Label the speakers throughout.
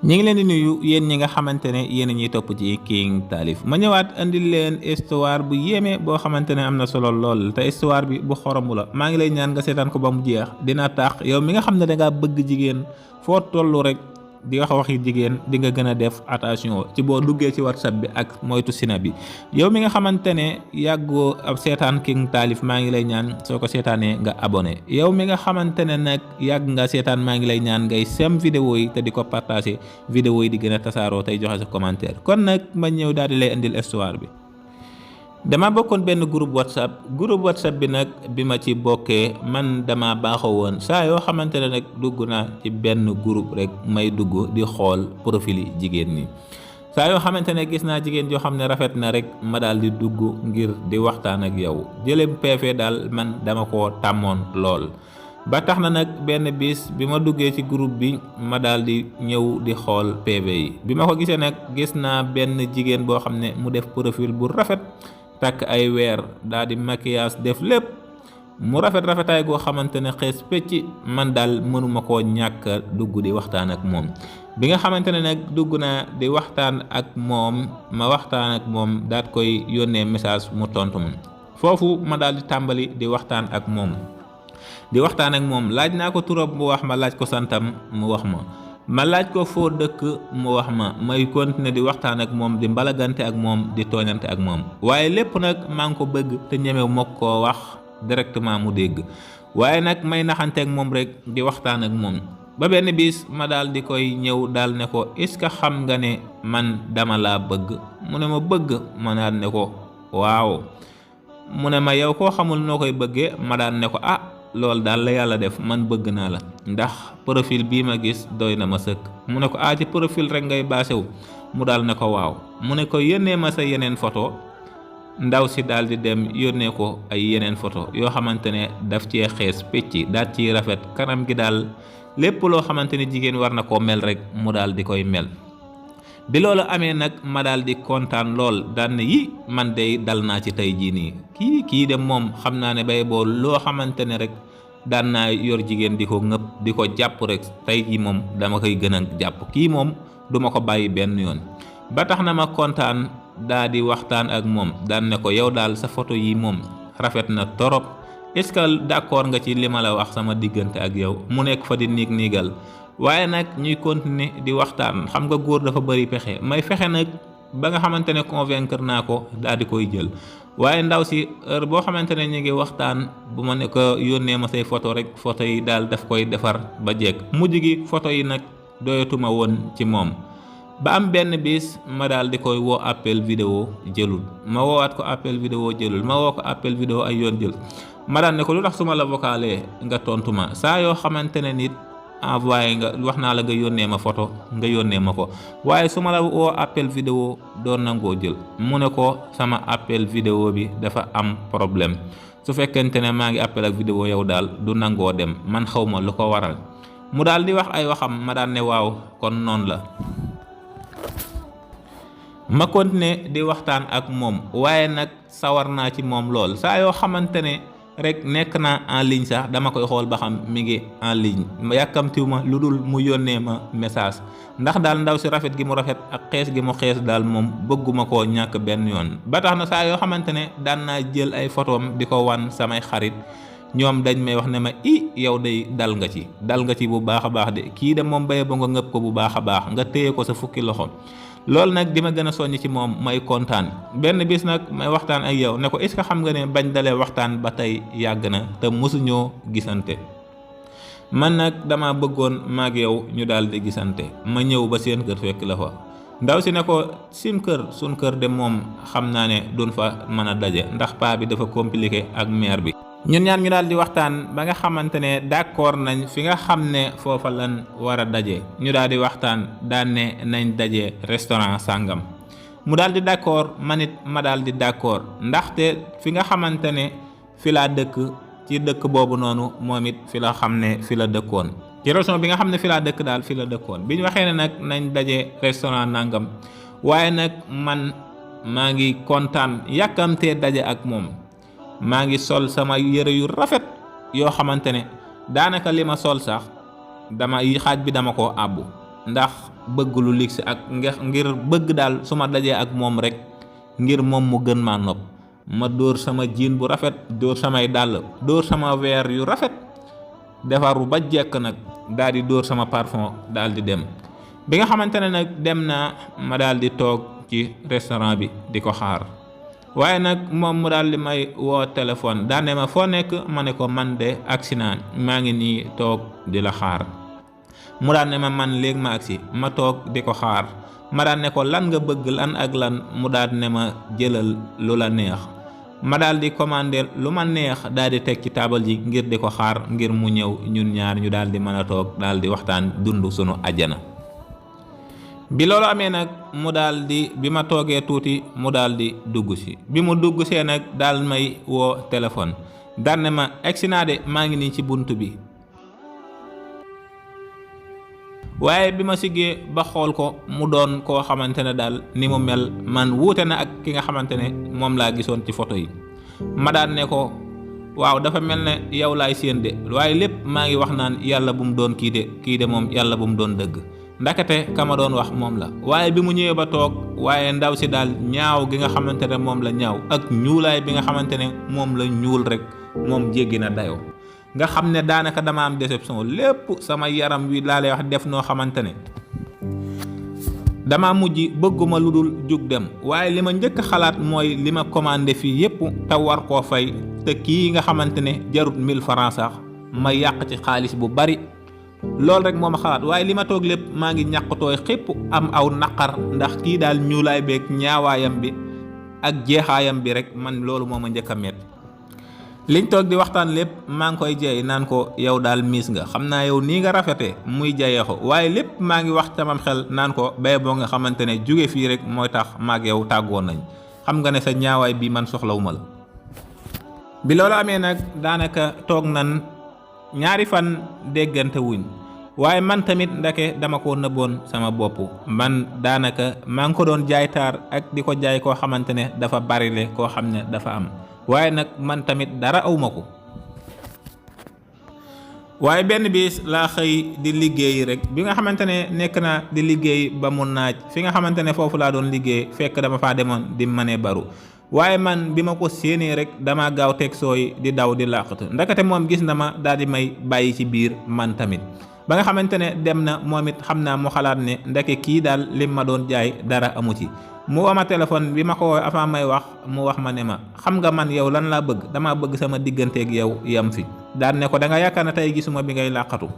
Speaker 1: ñi ngi leen di nuyu yéen ñi nga xamante ne yéen a ñuy topp ci King Taalif ma ñëwaat andil leen histoire bu yéeme boo xamante ne am na solo lool te histoire bi bu xoromu la maa ngi lay ñaan nga seetaan ko ba mu jeex dina tax yow mi nga xam ne dangaa bëgg jigéen foo tollu rek di wax waxi jigéen di nga gën a def attention ci boo duggee ci WhatsApp bi ak moytu sina bi yow mi nga xamante ne yàggoo ab seetaan King Taalif maa ngi lay ñaan soo ko seetaanee nga abonné yow mi nga xamante ne nag yàgg nga seetaan maa ngi lay ñaan ngay sem vidéo yi te di ko partager vidéo yi di gën a tasaaroo tey joxe sa commentaire kon nag ma ñëw daal di lay indil histoire bi. dama bokkoon benn groupe whatsapp bi nag bi ma ci bokkee man dama baaxoo woon saa yoo xamante ne nag dugg naa ci benn groupe rek may dugg di xool profil jigéen ñi saa yoo xamante ne gis naa jigéen joo xam ne rafet na rek ma daal di dugg ngir di waxtaan ak yow jëlem PV daal man dama ko tàmmoon lool. ba tax na nag benn bis bi ma duggee ci groupe bi ma daal di ñëw di xool PV yi bi ma ko gisee nag gis naa benn jigéen boo xam ne mu def profil bu rafet. takk ay weer daal di maquillage def lépp mu rafetaay goo xamante ne xees pecc man daal mënuma koo ñàkk dugg di waxtaan ak moom bi nga xamante ne nag dugg naa di waxtaan ak moom ma waxtaan ak moom daat koy yónnee message mu tontu ma foofu ma daal di tàmbali di waxtaan ak moom laaj naa ko turam mu wax ma laaj ko santam mu wax ma laaj ko foo dëkk mu wax ma may continuer di waxtaan ak moom di mbalagante ak moom di tooñante ak moom waaye lépp nag maa ngi ko bëgg te ñemew ma koo wax directement mu dégg waaye nag may naxante ak moom rek di waxtaan ak moom ba benn bis ma daal di koy ñëw daal ne ko est-ce que xam nga ne man dama laa bëgg mu ne ma bëgg ma daan ne ko waaw mu ne ma yow koo xamul noo koy bëggee ma daan ne ko loolu daal la yàlla def man bëgg naa la ndax profil bii ma gis doy na ma sëkk mu ne ko ci profil rek ngay baasewu mu daal ne ko waaw mu ne ko yónnee ma sa yeneen photo ndaw si daal di dem yónnee ko ay yeneen photo yoo xamante ne daf cee xees pecc daal ciy rafet kanam gi daal lépp loo xamante ne jigéen war na koo mel rek mu daal di koy mel bi loolu amee nag ma daal di kontaan lool daan ne yi man de dal naa ci tey jii nii kii de moom xam naa ne bay boo loo xamante ne rek daan naa yor jigéen di ko ngëpp di ko jàpp rek tey jii moom dama koy gën a jàpp kii moom duma ko bàyyi benn yoon ba tax na ma kontaan daa di waxtaan ak moom daan ne ko yow daal sa photo yi moom rafet na torop est-ce que d'accord nga ci li ma la wax sama diggante ak yow mu nekk fa di niigal waaye nag ñuy continuer di waxtaan xam nga góor dafa bari pexe may fexe nag ba nga xamante ne convaincre naa ko daal di koy jël waaye ndaw si heure boo xamante ne ñu ngi waxtaan bu ma ne ko yónnee ma say photo rek photo yi daal daf koy defar ba jekk mujj gi photo yi nag doyatuma woon ci moom ba am benn bis ma daal di koy woo appel vidéo jëlul ma woowaat ko appel vidéo jëlul ma woo ko appel vidéo ay yoon jël ma daan ne ko lu tax su ma la vocalee nga tontu ma saa yoo xamante ne nit envoyé nga wax naa la nga yónnee ma photo nga yónnee ma ko waaye su ma la woo appel vidéo doon nangoo jël mu ne ko sama appel vidéo bi dafa am problème su fekkente ne maa ngi appel ak vidéo yow daal du nangoo dem man xaw ma lu ko waral mu daal di wax ay waxam ma daan ne waaw kon noonu la ma continuer di waxtaan ak moom waaye nag sawar naa ci moom lool saa yoo xamante ne rek nekk naa en ligne sax dama koy xool ba xam mi ngi en ligne ma yàkkamtiw ma lu dul mu yónnee ma message ndax daal ndaw si rafet gi mu rafet ak xees gi mu xees daal moom bëgguma koo ñàkk benn yoon ba tax na saa yoo xamante ne daan naa jël ay photom di ko wan samay xarit ñoom dañ may wax ne ma yow day dal nga ci bu baax a baax de kii de moom baye ba nga ngëpp ko bu baax a baax nga téye ko sa fukki loxo loolu nag di ma gën a soññ ci moom may kontaan benn bis nag may waxtaan ak yow ne ko est-ce que xam nga ne bañ dalee waxtaan ba tey yàgg na te mosuñoo gisante man nag dama bëggoon maag yow ñu daal di gisante ma ñëw ba seen kër fekk la fa ndaw si ne ko suñ kër de moom xam naa ne duñ fa mën a daje ndax paa bi dafa compliqué ak mère bi ñun ñaar ñu daal di waxtaan ba nga xamante ne d'accord nañ fi nga xam ne foofa lan war a daje ñu daal di waxtaan daan ne nañ daje restaurant sàngam mu daal di d'accord man it ma daal di d'accord ndaxte fi nga xamante ne fi laa dëkk ci dëkk boobu noonu moom it fi la xam ne fi la dëkkoon ci région bi nga xam ne fi laa dëkk daal fi la dëkkoon bi ñu waxee ne nag nañ daje restaurant nangam waaye nag man maa ngi kontaan yàkkamtee daje ak moom maa ngi sol sama yére yu rafet yoo xamante ne daanaka li ma sol sax xaaj bi dama koo àbbu ndax bëgg lu ligsi ak ngir bëgg daal su ma dajee ak moom rek ngir moom mu gën maa nopp. ma dóor sama jiin bu rafet, dóor samay dàll, dóor sama weer yu rafet, defaru ba jekk nag daal di dóor sama parfum daal di dem. bi nga xamante ne nag dem naa, ma daal di toog ci restaurant bi di ko xaar. waaye nag moom mu daal di may woo téléphone daan ne ma foo nekk, ma ne ko man de agsi naa, maa ngi nii toog di la xaar. mu daan ne ma man léegi ma agsi, ma toog di ko xaar. ma daan ne ko lan nga bëgg, lan ak lan, mu daal ne ma jëlal lu la neex. ma daal di commandé lu ma neex daal di teg ci taabal ji ngir di ko xaar, ngir mu ñëw ñun ñaar ñu daal di mën a toog daal di waxtaan dund sunu àjjana. bi loolu amee nag mu daal di bi ma toogee tuuti mu daal di dugg si. bi mu dugg see nag daal may woo téléphone daan ne ma egsi naa de, maa ngi nii ci bunt bi. waaye bi ma siggee ba xool ko, mu doon koo xamante ne daal ni mu mel man wuute na ak ki nga xamante ne moom laa gisoon ci photo yi. ma daan ne ko waaw, dafa mel ne yow laay séen de, waaye lépp maa ngi wax naan yàlla bu mu doon kii de moom yàlla bu mu doon dëgg. ndakate ka ma doon wax moom la. waaye bi mu ñëwee ba toog, waaye ndaw si daal ñaaw gi nga xamante ne moom la ñaaw ak ñuulaay bi nga xamante ne moom la ñuul rek, moom jéggi na dayoo. nga xam ne daanaka dama am déception, lépp sama yaram wi laa lay wax def noo xamante ne dama mujj bëgguma lu dul jug dem. waaye li ma njëkk a xalaat mooy li ma commandé fii yépp te war koo fay, te kii nga xamante ne jarut 1000 francs sax ma yàq ci xaalis bu bari. loolu rek moo ma xalaat. waaye li ma toog lépp maa ngi ñàkkutooy xépp am aw naqar, ndax kii daal ñuulaay beeg ñaawaayam bi ak jeexaayam bi rek man loolu moo ma njëkk a metti. liñ toog di waxtaan lépp maa ngi koy jeey naan ko yow daal miis nga, xam naa yow nii nga rafetee, muy jayeexo. waaye lépp maa ngi wax tamam xel naan ko bay boo nga xamante ne jóge fii rek mooy tax maag yow tàggoon nañ. xam nga ne sa ñaawaay bi man soxlawuma la. bi loolu amee nag daanaka toog nan 2 fan déggante wuñ. waaye man tamit ndake dama ko nëbboon sama bopp. man daanaka maa ngi ko doon jaay taar ak di ko jaay koo xamante ne dafa barile, koo xam ne dafa am. waaye nag man tamit dara awma ko. waaye benn bis laa xëy di liggéey rek. bi nga xamante ne nekk naa di liggéey ba mu naaj, fi nga xamante ne foofu laa doon liggéey, fekk dama faa demoon di mane baru. waaye man bi ma ko séenee rek dama gaaw teg sooy di daw di làqatu. ndakate moom gis na ma daal di may bàyyi ci biir man tamit. ba nga xamante ne dem na moom it, xam naa mu xalaat ne ndeke kii daal lim ma doon jaay dara amu ci. mu woo ma téléphone, bi ma ko woowee avant may wax mu wax ma ne ma xam nga man yow lan laa bëgg, dama bëgg sama digganteeg yow yam fi. daan ne ko da nga yaakaar na tey gisuma bi ngay làqatu.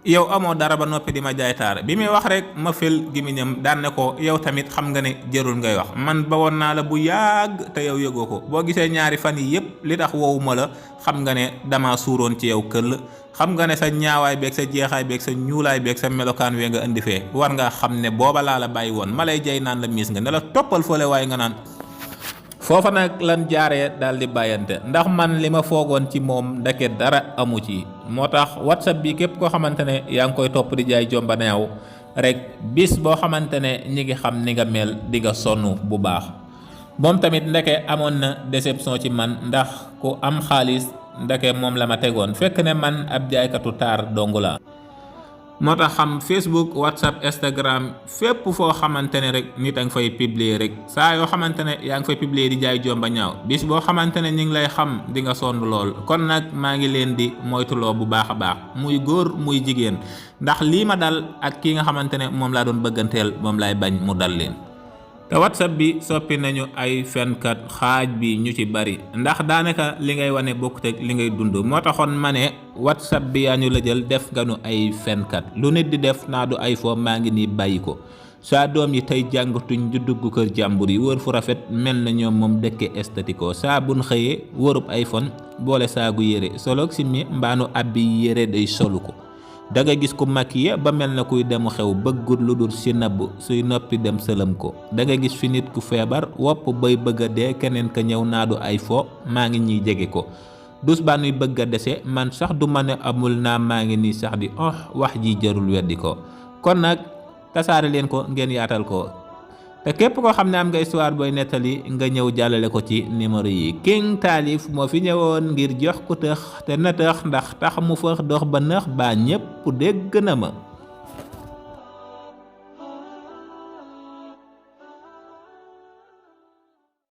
Speaker 1: yow amoo dara ba noppi di ma jaay taar. bi muy wax rek ma fel gémmiñam daan ne ko yow tamit xam nga ne jërul ngay wax, man ba woon naa la bu yàgg te yow yëgoo ko. boo gisee 2 fan yi yépp li tax wowuma la, xam nga ne dama suuroon ci yow këll. xam nga ne sa ñaawaay beeg sa jeexaay beeg sa ñuulaay beeg sa melokaan wee nga indi fee, war nga xam ne booba laa la bàyyi woon. ma lay jay naan la miis nga, ne la toppal fële, waaye nga naan. foofa nag lan jaaree daal di bàyyante, ndax man li ma foogoon ci moom ndeke dara amu ci. moo tax whatsapp bi képp koo xamante ne yaa ngi koy topp di jaay jomba neew rek, bis boo xamante ne ñi ngi xam ni nga mel di nga sonn bu baax. moom tamit ndeke amoon na déception ci man, ndax ku am xaalis ndeke moom la ma tegoon, fekk ne man ab jaaykatu taar dongu la. moo tax xam Facebook, WhatsApp, Instagram, fépp foo xamante ne rek nit a nga fay publier rek. saa yoo xamante ne yaa ngi fay publier di jaay jomba ñaaw, bis boo xamante ne ñi ngi lay xam di nga sonn lool. kon nag maa ngi leen di moytuloo bu baax a baax, muy góor muy jigéen, ndax lii ma dal ak kii nga xamante ne moom laa doon bëgganteel moom laay bañ mu dal leen. te whatsapp bi soppi nañu ay fenkat xaaj bi ñu ci bari, ndax daanaka li ngay wane bokkut ak li ngay dund. moo taxoon ma ne whatsapp bi yaa ñu la jël def nga nu ay fenkat. lu nit di def naa du ay foo, maa ngi nii bàyyi ko. saa doom yi tey jàngatuñ di dugg kër jàmbur yi wër fu rafet mel na ñoom moom dëkke esthético. saa buñ xëyee wërub iPhone boole saagu yére soloog si mi mbaanu abbi yére day solu ko. da nga gis ku maquillé ba mel na kuy demu xew, bëggut lu dul si nabb, suy noppi dem sëlëm ko. da nga gis fi nit ku feebar wopp bay bëgg a dee, keneen ka ñëw naa du ay fo, maa ngi ñiy jege ko. dus baanuy bëgg a dese, man sax du ma ne amul naa maa ngi nii sax di wax ji jarul weddi ko. kon nag tasaare leen ko ngeen yaatal ko. te képp koo xam ne am nga histoire booy nettali nga ñëw jàllale ko ci numéro yi. King Taalif moo fi ñëwoon ngir jox ku tëx te na tëx, ndax tax mu fëx dox ba nëx baa ñépp dégg na ma.